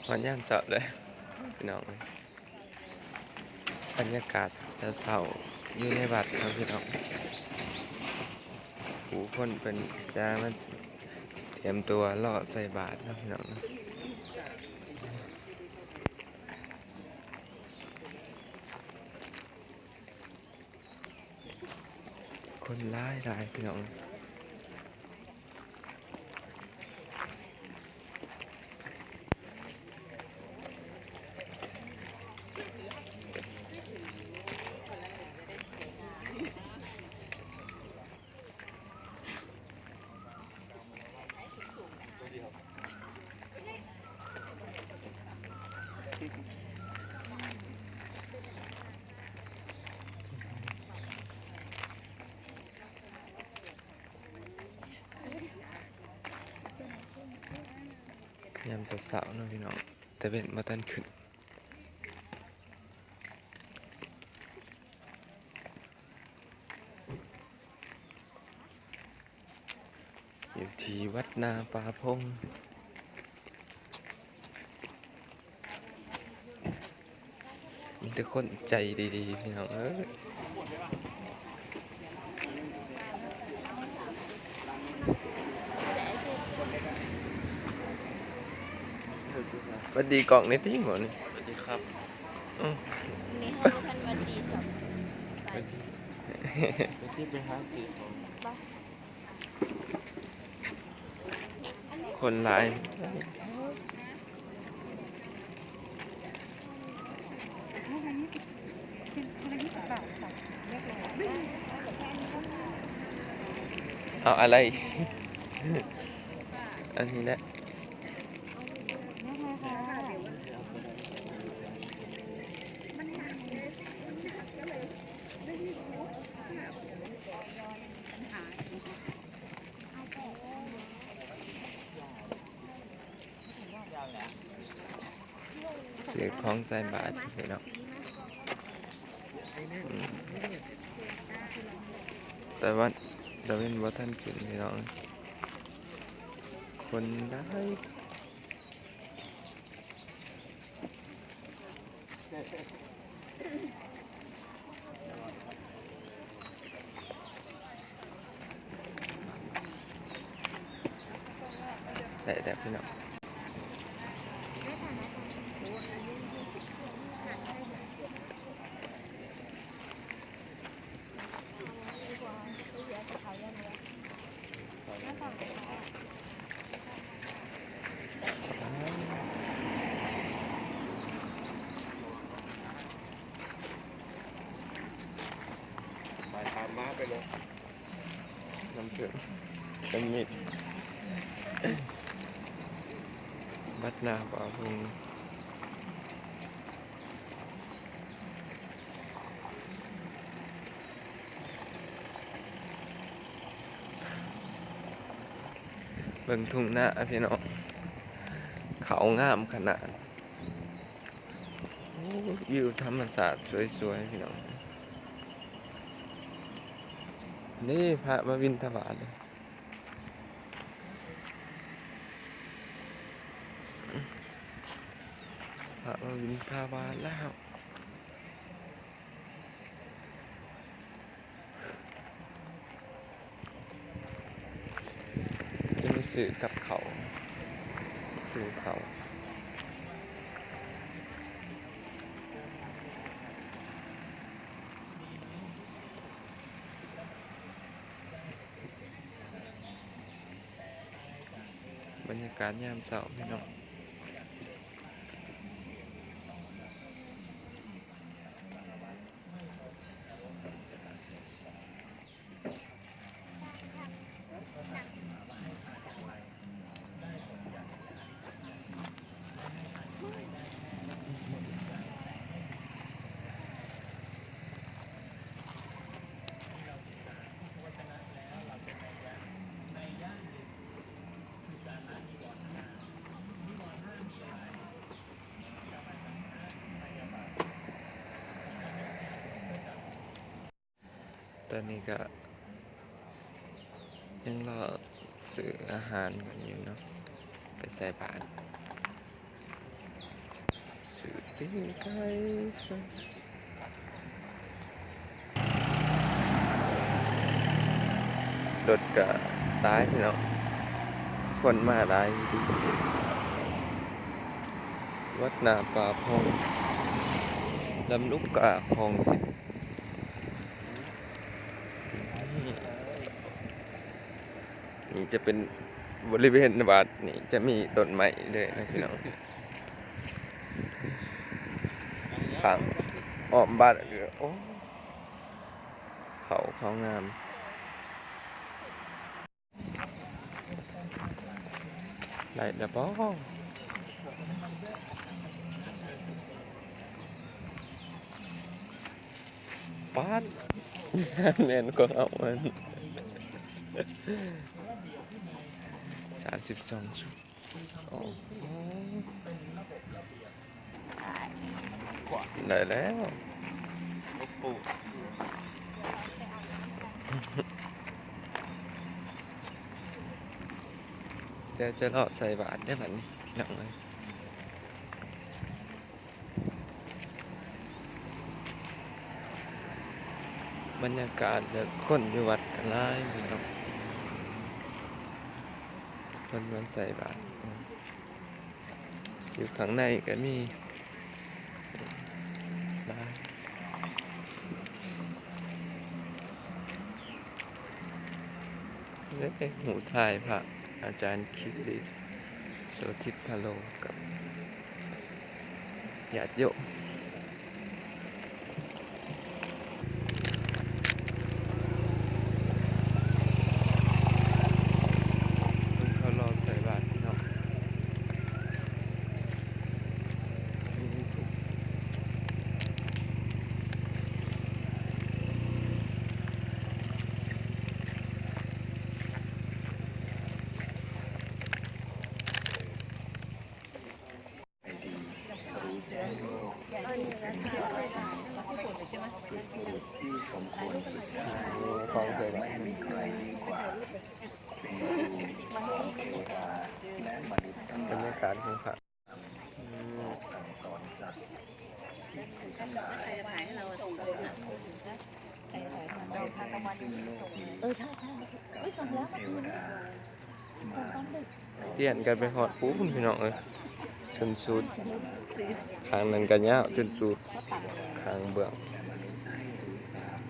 ຮອດຍາມເຊົ້າເດີພີ່ນ້ອງເອີຍ, ບັນຍາກາດເຊົ້າໆຢູ່ໃນວັດເນາະພີ່ນ້ອງ. ຜູ້ຄົນເພິ່ນຈະມາຕຽມຕົວລໍໃສ່ບາດເນາະພີ່ນ້ອງເນາະ. ຄົນຫຼາຍໆ ພີ່ນ້ອງ. ຍາມເຊົ້າໆເນາະພີ່ນ້ອງ, ຕາເວັນບໍ່ທັນຂຶ້ນ. ຢູ່ທີ່ວັດນາປ່າພົງ ມີແຕ່ຄົນໃຈດີໆ ພີ່ນ້ອງເອີຍ. ຫວັດດີກ້ອງແດ່ຕິໝໍນີ້. ຫວັດດີຄັບ. ອືມ ນີ້ເຮົາບໍ່ທັນຫວັດດີຊ້ຳ. ຫວັດດີ. ໄປຊິໄປຫາຊື້ຂອງ. ຄົນຫຼາຍ. ເອົາອະໄລ ອັນນີ້ແຫຼະ. ຊື້ຂອງໃສ່ບາດພີ່ນ້ອງ. ອືມ ຕາເວັນ ຕາເວັນບໍ່ທັນຂຶ້ນພີ່ນ້ອງ, ຄົນຫຼາຍ. ໄດ້ແລ້ວພີ່ນ້ອງ. ໄປຕາມມາໄປເລີຍ. ນ້ຳເຜິ້ງເປັນມິດ ວັດນາປ່າພົງ. ເບິ່ງທົ່ງນາພີ່ນ້ອງ, ເຂົ້າງາມຂະໜາດ. ໂອ້ ວິວທຳມະຊາດສວຍໆ ພີ່ນ້ອງ. ນີ້ພະມາບິນທະບາດເດ້. ພະມາບິນທະບາດແລ້ວ. ຈະມາຊື້ກັບເຂົ້າ ຊື້ເຂົ້າ. ບັນຍາກາດຍາມເຊົ້າພີ່ນ້ອງ. ຕອນນີ້ກະຍັງລໍຊື້ອາຫານກັນຢູ່ເນາະ ໄປໃສ່ບາດ. ປີ້ງໄກ່ ລົດກະຫຼາຍພີ່ນ້ອງ ຄົນມາຫຼາຍຢູ່ເດ ວັດນາປ່າພອງ ລຳລູກກາ ຄອງສິບ. ນີ້ຈະເປັນບໍລິເວນວັດນີ້ ຈະມີຕົ້ນໄມ້ເລີຍນະພີ່ນ້ອງ ຂ້າງອ້ອມບ້ານ ໂອ້ ເຂົ້າ ເຂົ້າງາມ. ໄດ້ແລ້ວບໍ່? ປາດ ແໜ້ນກວ່າເຮົາອັນ ສາມສິບສອງຊຸດ. ໂອ້ໂຫ ໄດ້ແລ້ວ ດຽວຈະເລາະໃສ່ບາດເດີ້ບັດນີ້ ພີ່ນ້ອງເອີຍ. ບັນຍາກາດແບບຄົນຢູ່ວັດກະຫຼາຍເນາະ ຄົນມາໃສ່ບາດ ຢູ່ຂ້າງໃນກະມີຫຼາຍ. ເອີ ຮູບຖ່າຍພະອາຈານຄິດດີ ໂສທິດພາໂລ ກັບຍາດໂຍມ ເພິ່ນເຂົ້າລໍໃສ່ບາດພີ່ນ້ອງ. ບັນຍາກາດຂອງພະ ອືມ ເອີ ໃຊ່ໆ ເອີຍ ສົ່ງແລ້ວ ເມື່ອຄືນນີ້ ຕອນດຶກ ຕຽນກັນໄປຮອດພຸ້ນພີ່ນ້ອງເອີຍ ຈົນສຸດ ຂ້າງນັ້ນກະຍາວຈົນສຸດ ຂ້າງເບື້ອງ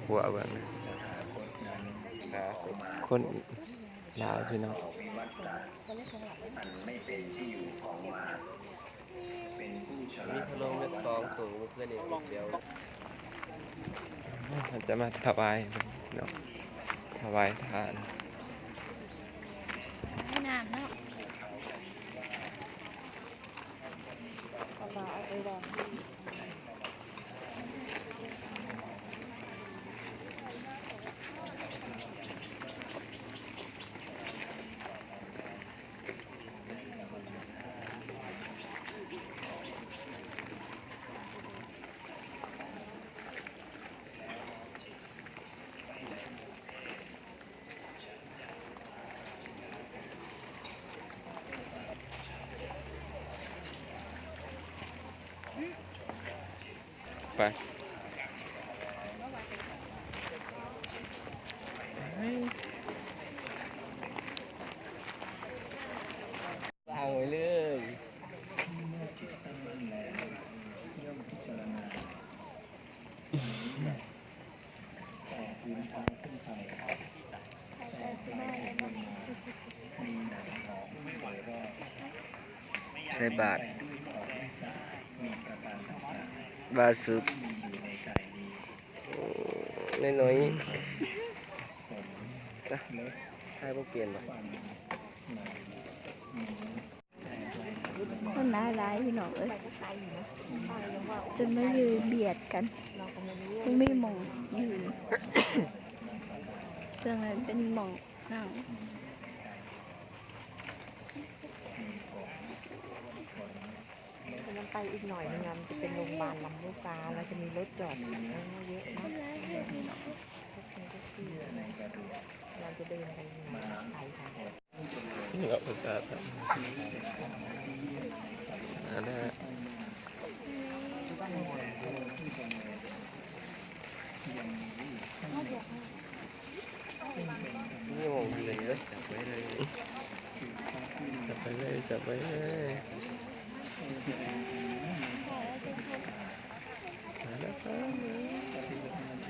ຂົວເບື້ອງນັ້ນ ຄົນຫຼາຍພີ່ນ້ອງ. ມີພະໂລມຈັກສອງໂຕ ເມື່ອຄືນນີ້ດຽວ ເຮົາຈະມາຖວາຍເນາະ ຖວາຍທານ ໃຫ້ນ້ຳເນາະ ເອົາໄປວາງ. ໄປ ວາງໄວ້ເລີຍ. ໃສ່ບາດ ບາດສຸດ ໂອ້ ນ້ອຍໆ ນະ ຖ່າຍບໍ່ເປັນດອກ. ຄົນຫຼາຍໆ ພີ່ນ້ອງເອີຍ ຈົນມາຢືນບຽດກັນ ບໍ່ມີໝ່ອງຢືນ ເຊິ່ງນັ້ນເປັນໝ່ອງນັ່ງ. ມັນໄປອີກໜ້ອຍໜຶ່ງ ມັນຈະເປັນໂຮງບານລຳລູກກາ ແລ້ວຈະມີລົດຈອດເຍອະເນາະ. ເຮົາຈະເດີນໄປຢູ່ໄກ ເວົ້າພາສາໄທ ອັນນັ້ນ ເອີ ນີ້ໝ່ອງຢູ່ໃນນີ້ເດີ ຈັບໄວ້ເລີຍ ຈັບໄວ້ເລີຍ ຈັບໄວ້ເລີຍ ມາແລ້ວ ມາແລ້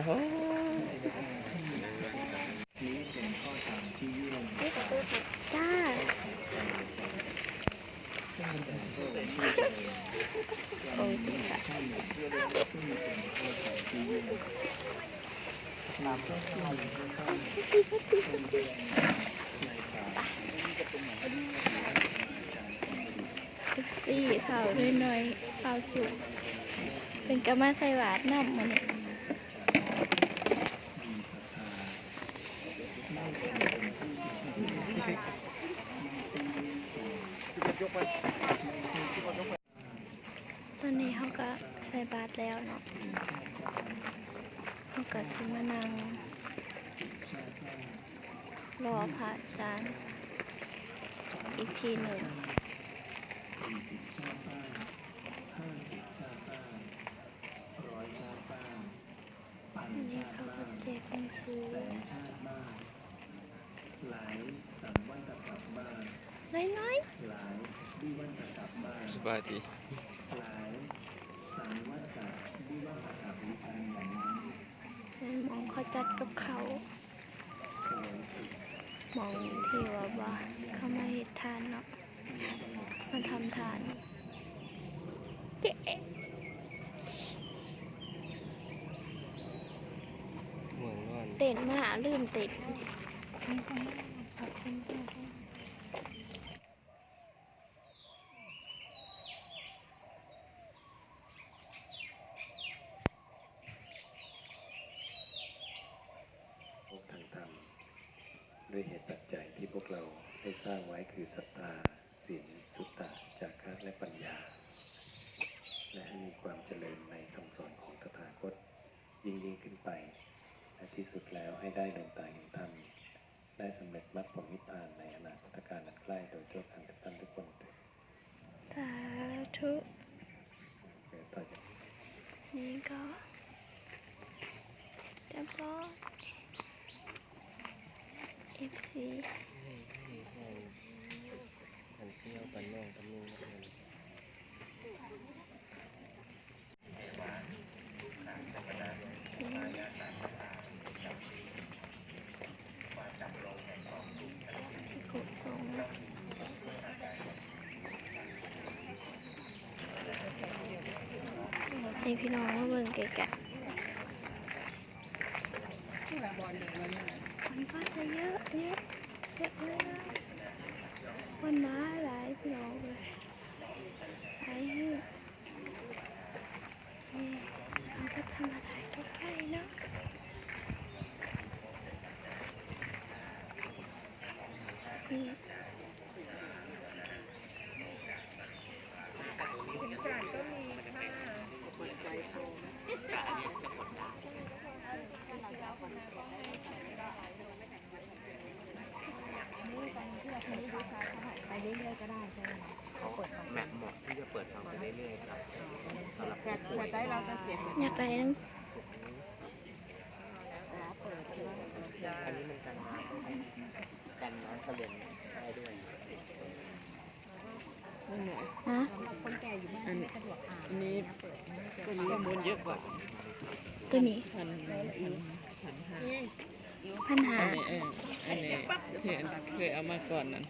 ວ. ເອັບຊີ ເຖົ້ານ້ອຍໆ ເຖົ້າສຸກ ເພິ່ນກໍມາໃສ່ບາດນຳມື້ນີ້. ຕອນນີ້ເຮົາກະໃສ່ບາດແລ້ວເນາະ ເຮົາກະຊິມານັ່ງລໍພະອາຈານອີກທີໜຶ່ງ. ອັນນີ້ເຂົາກະແຈກໜັງສື. ນ້ອຍໆ ສະບາຍດີ ໝ່ອງເຂົາຈັດກັບເຂົ້າ ໝ່ອງທີ່ວ່າ ວ່າເຂົາມາເຮັດທານເນາະ ມາທຳທານ. ເຕັ້ນມາ ລືມເຕັ້ນ. ພບທາງທຳ ດ້ວຍເຫດປັດໄຈທີ່ພວກເຮົາໄດ້ສ້າງໄວ້ຄືສັດທາ, ສິນ, ສຸດຕະ, ຈາຄະ ແລະ ປັນຍາ ແລະ ໃຫ້ມີຄວາມຈະເລີນໃນຄຳສອນຂອງຕະຖາຄົດຍິ່ງໆຂຶ້ນໄປ ແລະ ທີ່ສຸດແລ້ວໃຫ້ໄດ້ດວງຕາເຫັນທຳ ໄດ້ສຳເລັດມັກຜົນນິບພານໃນອະນາຄົດຕະການອັນໃກ້ໂດຍທົ່ວກັນທຸກທ່ານທຸກຄົນເທີ້ນ. ສາທຸ. ນີ້ກໍຮຽບຮ້ອຍ ເອັບຊີ ອັນສ່ຽວກັນນ້ອງກັນນຸ່ງ. ໃຫ້ພີ່ນ້ອງມາເບິ່ງໃກ້ໆ ຄົນກໍຈະເຍອະ ເຍອະ ເຍອະເລີຍ ຄົນມາຫຼາຍພີ່ນ້ອງເອີຍ ຫຼາຍແຮງ. ນີ້ເຮົາກໍຈະມາຖ່າຍໃກ້ໆເນາະ ນີ້ ໄປເລື້ອຍໆກໍໄດ້ ໃຊ່ໄໝ? ເຂົາເປີດຟັງ ແມັກເໝາະທີ່ຈະເປີດຟັງໄປເລື້ອຍໆ ຄັບ ສຳລັບຜູ້ປ່ວຍ ຢາກໄດ້ນຳ ອັນນີ້ມັນກັນນ້ຳ ກັນນ້ຳສະເລັນໄດ້ດ້ວຍ. ຮະ? ອັນນີ້ ອັນນີ້ ຕົວນີ້ມູນເຍອະກວ່າ ຕົວນີ້ ພັນ ພັນຫ້າ ພັນຫ້າ ອັນນີ້ ເອີ ອັນນີ້ເຄີຍ ເຄີຍເອົາມາກ່ອນນັ້ນ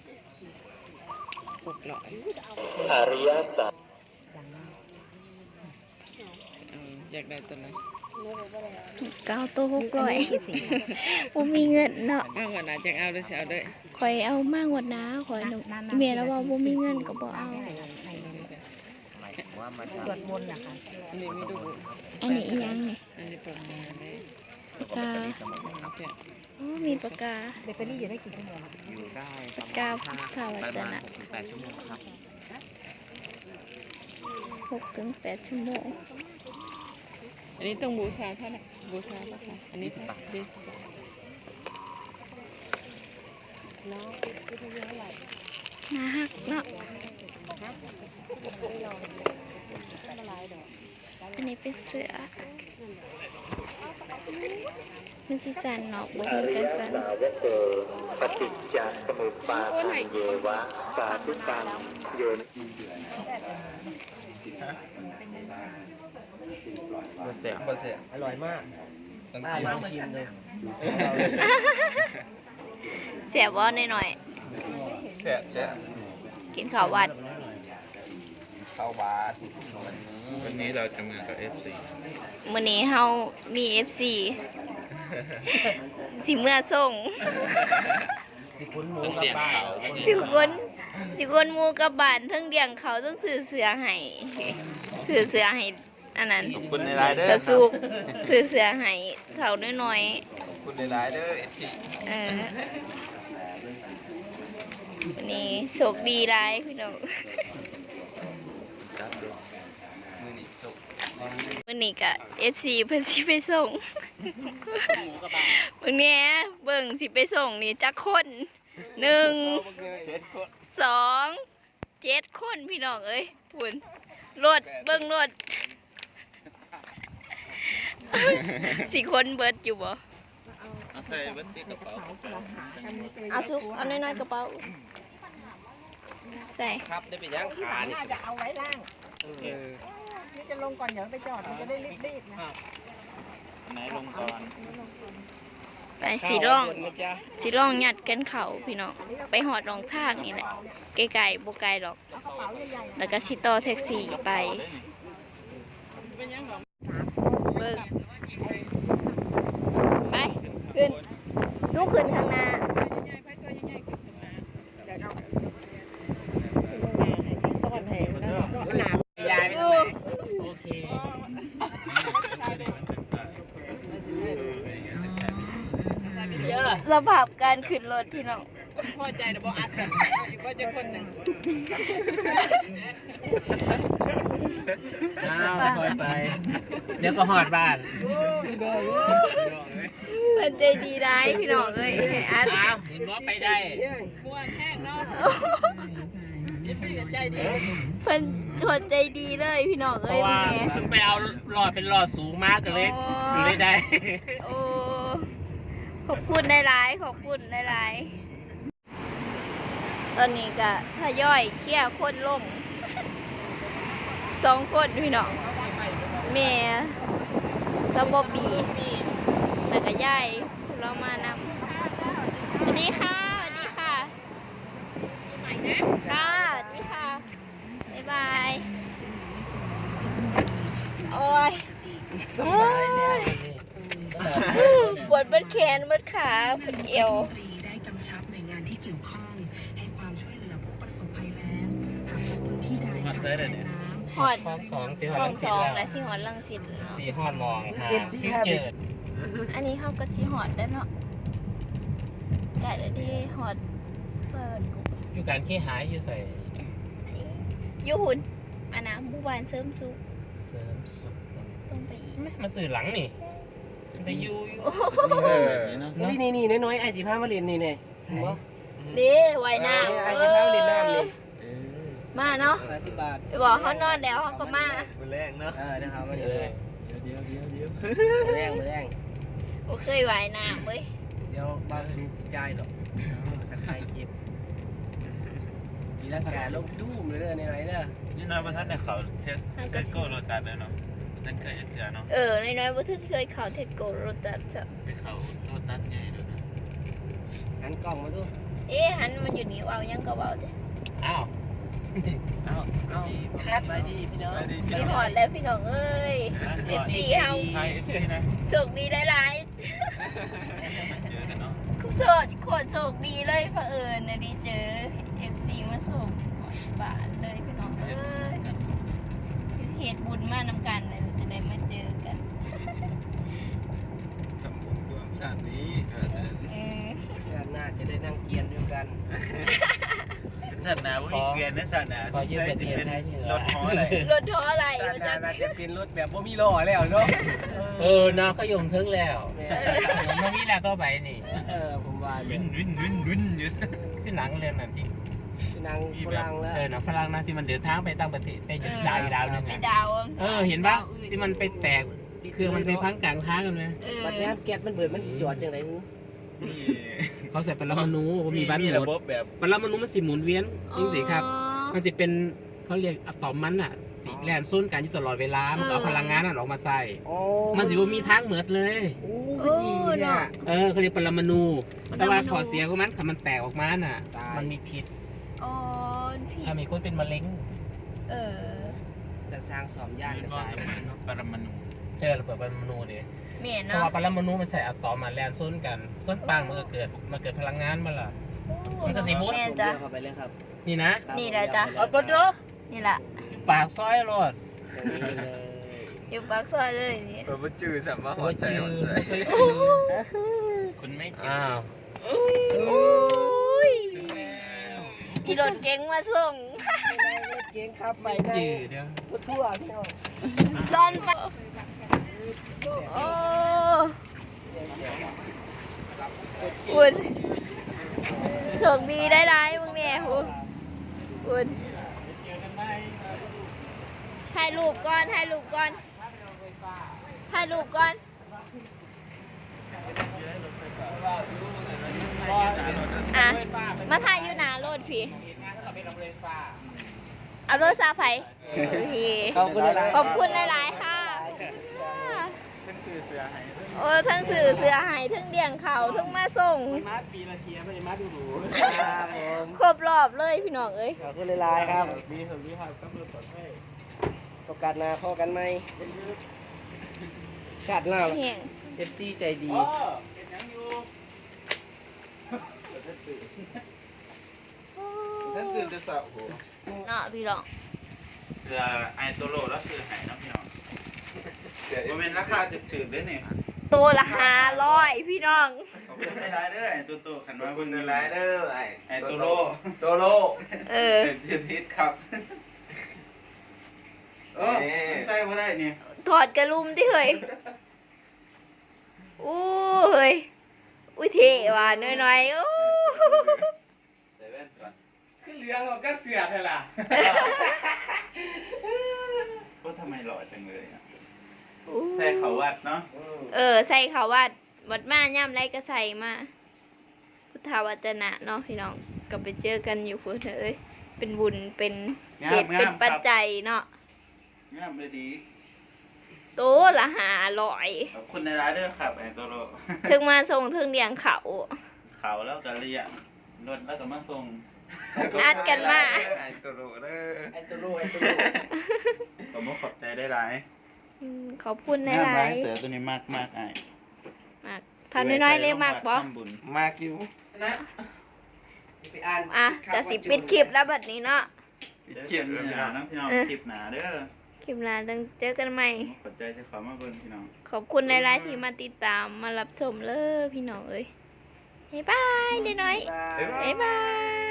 ຫົກຮ້ອຍ ອະລິຍະສັດ ເອີ ຢາກໄດ້ຕົວໃດ? ກໍເອົາໂຕຫົກຮ້ອຍ ບໍ່ມີເງິນເນາະ. ເອົາງວດໜ້າຈັ່ງເອົາເດີ ຊິເອົາເດີ. ຂ້ອຍເອົາມາງວດໜ້າ ຂ້ອຍ ອີ່ແມ່ລາວວ່າບໍ່ມີເງິນກໍບໍ່ເອົາ. ສວດມົນນະຄະ ອັນນີ້ມີດູບຸນ ອັນນີ້ອີ່ຫຍັງນີ້? ອັນນີ້ປາໝາເດ້ ປາກາ ໂອ້ ມີປາກາ ແບັດເຕີຣີຢູ່ໄດ້ກີ່ຊົ່ວໂມງ? ຢູ່ໄດ້ປະມານ ປາກາ ປະມານຫົກເຖິງແປດຊົ່ວໂມງຄັບ. ຫົກເຖິງແປດຊົ່ວໂມງ. ອັນນີ້ຕ້ອງບູຊາເທົ່າໃດ? ບູຊາລາຄາ ອັນນີ້ເທົ່າໃດ? ຊາວບາດ ຊາວບາດ. ໜ້າຮັກເນາະ. ອັນນີ້ເປັນເສື້ອ ມັນຊິສັ່ນເນາະ ບໍ່ເຫັນການສັ່ນ. ປະຕິດຈະສະມຸດປາທານເຍວະ ສາທຸກັງ ໂຍນ ບໍ່ແຊບ ບໍ່ແຊບ ອະຮ່ອຍມາກ ຕ້ອງຊິມ ປ້າລອງຊິມເລີຍ. ແຊບບໍ່ນ້ອຍໆ? ແຊບ ແຊບ. ກິນເຂົ້າວັດ ເຂົ້າວັດ. ວັນນີ້ເຮົາຈະມາກັບເອັຟຊີ ມື້ນີ້ເຮົາມີເອັຟຊີ ຊິເມືອສົ່ງ ຊິຂົນໝູກັບບ້ານ ຊິຂົນ ຊິຂົນໝູກັບບ້ານ ເຖິງລ້ຽງເຂົ້າ ເຖິງຊື້ເສື້ອໃຫ້ ຊື້ເສື້ອໃຫ້ ອັນນັ້ນ ຂອບຄຸນຫຼາຍໆເດີ ກະສຸກ ຊື້ເສື້ອໃຫ້ເຖົ້ານ້ອຍໆ. ຂອບຄຸນຫຼາຍໆເດີ ເອັຟຊີ. ເອີ ມື້ນີ້ໂຊກດີຫຼາຍພີ່ນ້ອງ. ມື້ນີ້ໂຊກ ມື້ນີ້ກະເອັຟຊີເພິ່ນຊິໄປສົ່ງ ເບິ່ງແດ່ ເບິ່ງຊິໄປສົ່ງນີ້ຈັກຄົນ ໜຶ່ງ ສອງ ເຈັດຄົນພີ່ນ້ອງເອີຍ. ພຸ້ນ ລົດ ເບິ່ງລົດ ຊິຄົນເບິດຢູ່ບໍ່? ເອົາໃສ່ເບິດຕິກະເປົາ ເອົາຊຸກ ເອົານ້ອຍໆກະເປົາ ໃສ່ ຄັບໄດ້ເປັນຫຍັງຂານີ້ ໜ້າຈະເອົາໄວ້ລ້າງ ເອີ ນີ້ຈະລົງກ່ອນ ດຽວໄປຈອດ ມັນຈະໄດ້ລີບໆນະ. ອັນໄຫນລົງກ່ອນ? ໄປ ຊິລອງ ຊິລອງຍັດກັນເຂົ້າພີ່ນ້ອງ ໄປຮອດໜອງທາງນີ້ແຫຼະ ໃກ້ໆ ບໍ່ໄກດອກ ແລ້ວກະຊິຕໍ່ແທັກຊີໄປ ເບິ່ງ ໄປ ຂຶ້ນ ສູ້ຂຶ້ນຂ້າງໜ້າ. ສະພາບການຂຶ້ນລົດພີ່ນ້ອງ ພໍໃຈແລ້ວບໍ່ອັດ ຢູ່ບໍ່ຈັກຄົນໜຶ່ງ. ອ້າວ ຄ່ອຍໄປ ດຽວກໍຮອດບ້ານ. ເພິ່ນໃຈດີຫຼາຍພີ່ນ້ອງເອີຍ ໃຫ້ອັດ ອ້າວ ເຫັນບໍ່ ໄປໄດ້ ມ່ວນແຮງເນາະ ເພິ່ນໂຄດໃຈດີເລີຍພີ່ນ້ອງເອີຍ. ເພາະວ່າເພິ່ນໄປເອົາລໍ້ເປັນລໍ້ສູງມາ ກໍເລີຍ ອໍ ກໍເລີຍໄດ້. ໂອ້ ຂອບຄຸນຫຼາຍໆ ຂອບຄຸນຫຼາຍໆ. ຕອນນີ້ກະທະຍອຍເຄຍຄົນລົງ ສອງຄົນພີ່ນ້ອງ ແມ່ກັບບອບບີ ແລ້ວກະຍາຍລາວມານຳ. ສະຫວັດດີຄ່ະ ສະຫວັດດີຄ່ະ ຄ່ະ ສະຫວັດດີຄ່ະ ບາຍບາຍ. ໂອ້ຍ ສະບາຍແລ້ວ ປວດເບິດແຂນເບິດຂາ ປວດແອວ. ໄດ້ກຳຊັບໜ່ວຍງານທີ່ກ່ຽວຂ້ອງໃຫ້ຄວາມຊ່ວຍເຫຼືອຜູ້ປະສົບໄພແລ້ງ ຫາກພົບພື້ນທີ່ໃດ ຮອດໃສແລ້ວນີ້? ຮອດຄອງສອງ ຊິຮອດລັງສິດແລ້ວ ແລ້ວຊິຮອດລັງສິດແລ້ວ ຊິຮອດໝ່ອງຫາ ເອັຟຊີ ຟິວເຈີ ອັນນີ້ເຮົາກໍຊິຮອດແລ້ວເນາະ ໃກ້ແລ້ວເດ້ ຮອດຊອຍວັດກຸ ຢູ່ການເຄຫາ ຢູ່ໃສ? ຢູ່ພຸ້ນ ອັນນ່າ ໝູ່ບ້ານເສີມສຸກ ເສີມສຸກ ຕົງໄປອີກ ມາຊື້ຫຼັງນີ້ ເປັນຕາຢູ່ຢູ່ ເອີ ນີ້ໆ ນ້ອຍໆ ອ້າຍຊິພາມາຫຼິ້ນນີ້ແນ່ ເຫັນບໍ່? ນີ້ ວ່າຍນ້ຳ ເອີ ອ້າຍຊິພາມາຫຼິ້ນນ້ຳນີ້ ເອີ ມາເນາະ ຫ້າສິບບາດ ໄປບອກເຮົານອນແລ້ວເຮົາກໍມາ ມື້ແລງເນາະ ເອີ ດຽວຫາມາຫຼິ້ນ ເອີ ດຽວໆໆໆ ມື້ແລງ ມື້ແລງ ບໍ່ເຄີຍວ່າຍນ້ຳເວີຍ ດຽວບ່າວສູຊິຈ່າຍດອກ ຖ້າຖ່າຍຄລິບ ຕີລັງກາລົງຕຸ້ມເລີຍເດີ ນ້ອຍໆເດີ. ນ້ອຍໆບໍ່ທັນໄດ້ເຂົ້າເທສ ເທສໂກໂລຕັສເລີຍເນາະ ບໍ່ທັນເຄີຍຈັກເທື່ອເນາະ. ເອີ ນ້ອຍໆບໍ່ທັນເຄີຍເຂົ້າເທສໂກໂລຕັສຊະ ໄປເຂົ້າໂລຕັສໃຫຍ່ໂລດນະ. ຫັນກ້ອງມາດູ ເອ ຫັນມັນຢູ່ນີ້ ເວົ້າຫຍັງກໍເວົ້າແທ້. ອ້າວ ອ້າວ ສະບາຍດີ ສະບາຍດີພີ່ນ້ອງ ຊິຮອດແລ້ວພີ່ນ້ອງເອີຍ ເອັຟຊີເຮົາ ໂຊກດີຫຼາຍໆ ເຈີກັນເນາະ ໂຄດ ໂຄດໂຊກດີເລີຍ ພະເອີນໄດ້ເຈີເອັຟຊີມາສົ່ງຮອດບ້ານເລີຍພີ່ນ້ອງເອີຍ. ເຮັດບຸນມານຳກັນ ແລ້ວຈະໄດ້ມາເຈີກັນ ທຳບຸນຮ່ວມຊາດນີ້ ເອີ ຊາດໜ້າຈະໄດ້ນັ່ງກຽນນຳກັນ. ຊາດໜ້າບໍ່ມີເກວຍນເດີ ຊາດໜ້າສົງໄສຊິເປັນລົດຫໍໄຫຼ ລົດຫໍໄຫຼ ຊາດໜ້າ ວ່າຊັ້ນ ໜ້າຈະເປັນລົດແບບບໍ່ມີລໍ້ແລ້ວເນາະ. ເອີ ເອີເນາະ ເຂົາຍົກເຖິງແລ້ວ ແມ່ນ ເອີ ບໍ່ມີແລ້ວຕໍ່ໄປນີ້ ເອີ ເອີ ຜົມ ວິນ ວິນ ວິນ ວິນ ຢູ່ ຄືໜັງເລື່ອງນັ້ນທີ່ ໜັງຝຣັ່ງແລ້ວ ເອີ ໜັງຝຣັ່ງນະ ທີ່ມັນເດີນທາງໄປຕ່າງປະເທດ ໄປ ເອີ ດາວອີກດາວໜຶ່ງ ໄປ ອະ ດາວ ເອີ ເຫັນປະ ທີ່ມັນໄປແຕກ ເຄື່ອງມັນໄປພັງກາງທາງຫັ້ນແຫຼະ ເອີ ບັດຍາມແກັສມັນເບີດ ມັນຊິຈອດຈັ່ງໃດຫື? ນີ້ ເຂົາໃສ່ປະລະມະນູ ບໍ່ມີວັນໝົດ ມີລະບົບແບບ ປະລະມະນູມັນຊິໝູນວຽນ ອໍ ຈັ່ງຊີ້ຄັບ ມັນຊິເປັນ ເຂົາລຽກອະຕອມມັນນະ ຊິແລ່ນຊົນກັນຢູ່ຕະຫຼອດເວລາ ເອີ ມັນກໍເອົາພະລັງງານນັ້ນອອກມາໃຊ້ ອໍ ມັນຊິບໍ່ມີທາງໝົດເລີຍ ໂອ້ ຄືດີແທ້ ເອີ ເຂົາລຽກປະລະມະນູ ປະລະມະນູ ແຕ່ວ່າຂໍ້ເສຍຂອງມັນ ຄັນມັນແຕກອອກມານະ ຕາຍ ມັນມີພິດ ອໍ ມັນມີພິດ ຖ້າມີຄົນເປັນມະເຮັງ ເອີ ສັນຊາງສອມຢ່າງ ແມ່ນບໍ່? ຕາຍເນາະ ປະລະມະນູ ເອີ ລະເບີດປະລະມະນູເດ້ ແມ່ນເນາະ ເພາະວ່າປະລະມະນູມັນໃຊ້ອະຕອມມາແລ່ນຊົນກັນ ຊົນປັງ ມັນກໍເກີດ ມັນເກີດພະລັງງານມາລະ ໂອ້ ມັນກໍຊິໝົດ ແມ່ນຈ້ະ ນີ້ນະ ນີ້ແຫຼະຈ້ະ ເອົາປະຕູ ນີ້ລະ ຢູ່ປາກຊອຍໂລດ ຢູ່ປາກຊອຍເລີຍນີ້ ຂ້ອຍບໍ່ຈື່ຊ້ຳວ່າຮອດໃສ ບໍ່ຈື່ ຮອດໃສ ບໍ່ເຄີຍຈື່ ຄຸນໄມ່ຈື່ ອ້າວ ໂອ້ຍ ອີ່ລົດເກັງມາສົ່ງ ລົດເກັງຂັບໄປ ໄມ່ຈື່ເດີ ບໍ່ທົ່ວພີ່ນ້ອງ ຕອນໄປ ໂອ້ ພຸ້ນ ໂຊກດີໄດ້ຫຼາຍ ເບິ່ງແດ່ພຸ້ນ ພຸ້ນ ຖ່າຍຮູບກ່ອນ ຖ່າຍຮູບກ່ອນ ຖ່າຍຮູບກ່ອນ ອ່ະ ມາຖ່າຍຢູ່ໜ້າລົດພີ້ ເອົາໂທລະສັບໃຜ? ໂອເຄ ຂອບຄຸນຫຼາຍໆ ຂອບຄຸນຫຼາຍໆ ຄ່ະ ທັງຊື້ເສື້ອໃຫ້ ໂອ້ ທັງຊື້ເສື້ອໃຫ້ ທັງລ້ຽງເຂົ້າ ທັງມາສົ່ງ ເພິ່ນມາປີລະເທື່ອ ບໍ່ໄດ້ມາດູໆ ຄັບຜົມ ຄົບຮອບເລີຍພີ່ນ້ອງເອີຍ ຂອບຄຸນຫຼາຍໆ ຄັບ ໂອກາດໜ້າພໍ້ກັນໃໝ່ ຊາດໜ້າ ແຮງ ເອັຟຊີ ໃຈດີ ເຮັດຫຍັງຢູ່? ເນາະພີ່ນ້ອງ ເສື້ອອ້າຍໂຕໂລລາວຊື້ໃຫ້ເນາະພີ່ນ້ອງ ບໍ່ແມ່ນລາຄາຖືກໆເດ້ນີ້ ໂຕລະຫ້າຮ້ອຍພີ່ນ້ອງ ຂອບຄຸນຫຼາຍໆເດີອ້າຍໂຕໂລ ຄັນມາເບິ່ງຢູ່ ຂອບຄຸນຫຼາຍໆເດີອ້າຍ ອ້າຍໂຕໂລ ໂຕໂລ ເອີ ເປັນຊື່ຜິດຄັບ ເອີ ມັນໃສ່ບໍ່ໄດ້ນີ້ ຖອດກະລຸມຕິເຮີ້ຍ ໂອ້ເຮີ້ຍ ອຸ້ຍ ເທ່ວ່າ ນ້ອຍໆ ໂອ້ ໃສ່ແວ່ນກ່ອນ ຄືເຫຼືອງອອກກັບເສື້ອແທ້ລະ ໂອ້ ທຳໄມຫຼໍ່ຈັງເລີຍອະ ໂອ້ ໃສ່ເຂົ້າວັດເນາະ ເອີ ໃສ່ເຂົ້າວັດ ວັດມາຍາມໃດກໍໃສ່ມາ ພຸດທະວັດຈະນະເນາະພີ່ນ້ອງ ກໍໄປເຈີກັນຢູ່ພຸ້ນເອີຍ ເປັນບຸນເປັນເຫດເປັນປັດໄຈເນາະ ງາມເລີຍດີ ໂຕລະຫ້າຮ້ອຍ ຂອບຄຸນຫຼາຍໆເດີຄັບອ້າຍໂຕໂລ ເທິງມາສົ່ງເທິງລ້ຽງເຂົ້າ ເຂົ້າລາວກໍລ້ຽງ ລົດລາວກໍມາສົ່ງ ອັດກັນມາ ອ້າຍໂຕໂລເດີ ອ້າຍໂຕໂລ ອ້າຍໂຕໂລ ຂອບອົກຂອບໃຈຫຼາຍໆ ອືມ ຂອບຄຸນຫຼາຍໆ ງາມຫຼາຍ ເສື້ອໂຕນີ້ມັກ ມັກອ້າຍ ມັກ ທ່ານນ້ອຍໆເລີຍມັກບໍ່? ມັກຢູ່ນະ ອ່ະ ຈະຊິປິດຄລິບແລ້ວບັດນີ້ເນາະ ປິດຄລິບແລ້ວພີ່ນ້ອງ ພີ່ນ້ອງ ເອີ ຄລິບໜ້າເດີ ຄລິບໜ້າຈັ່ງເຈີກັນໃໝ່ ຂອບໃຈທີ່ເຂົ້າມາເບິ່ງພີ່ນ້ອງ ຂອບຄຸນຫຼາຍໆທີ່ມາຕິດຕາມ ມາຮັບຊົມເລີພີ່ນ້ອງເອີຍ ບາຍບາຍ ນ້ອຍໆ ບາຍບາຍ ບາຍບາຍ.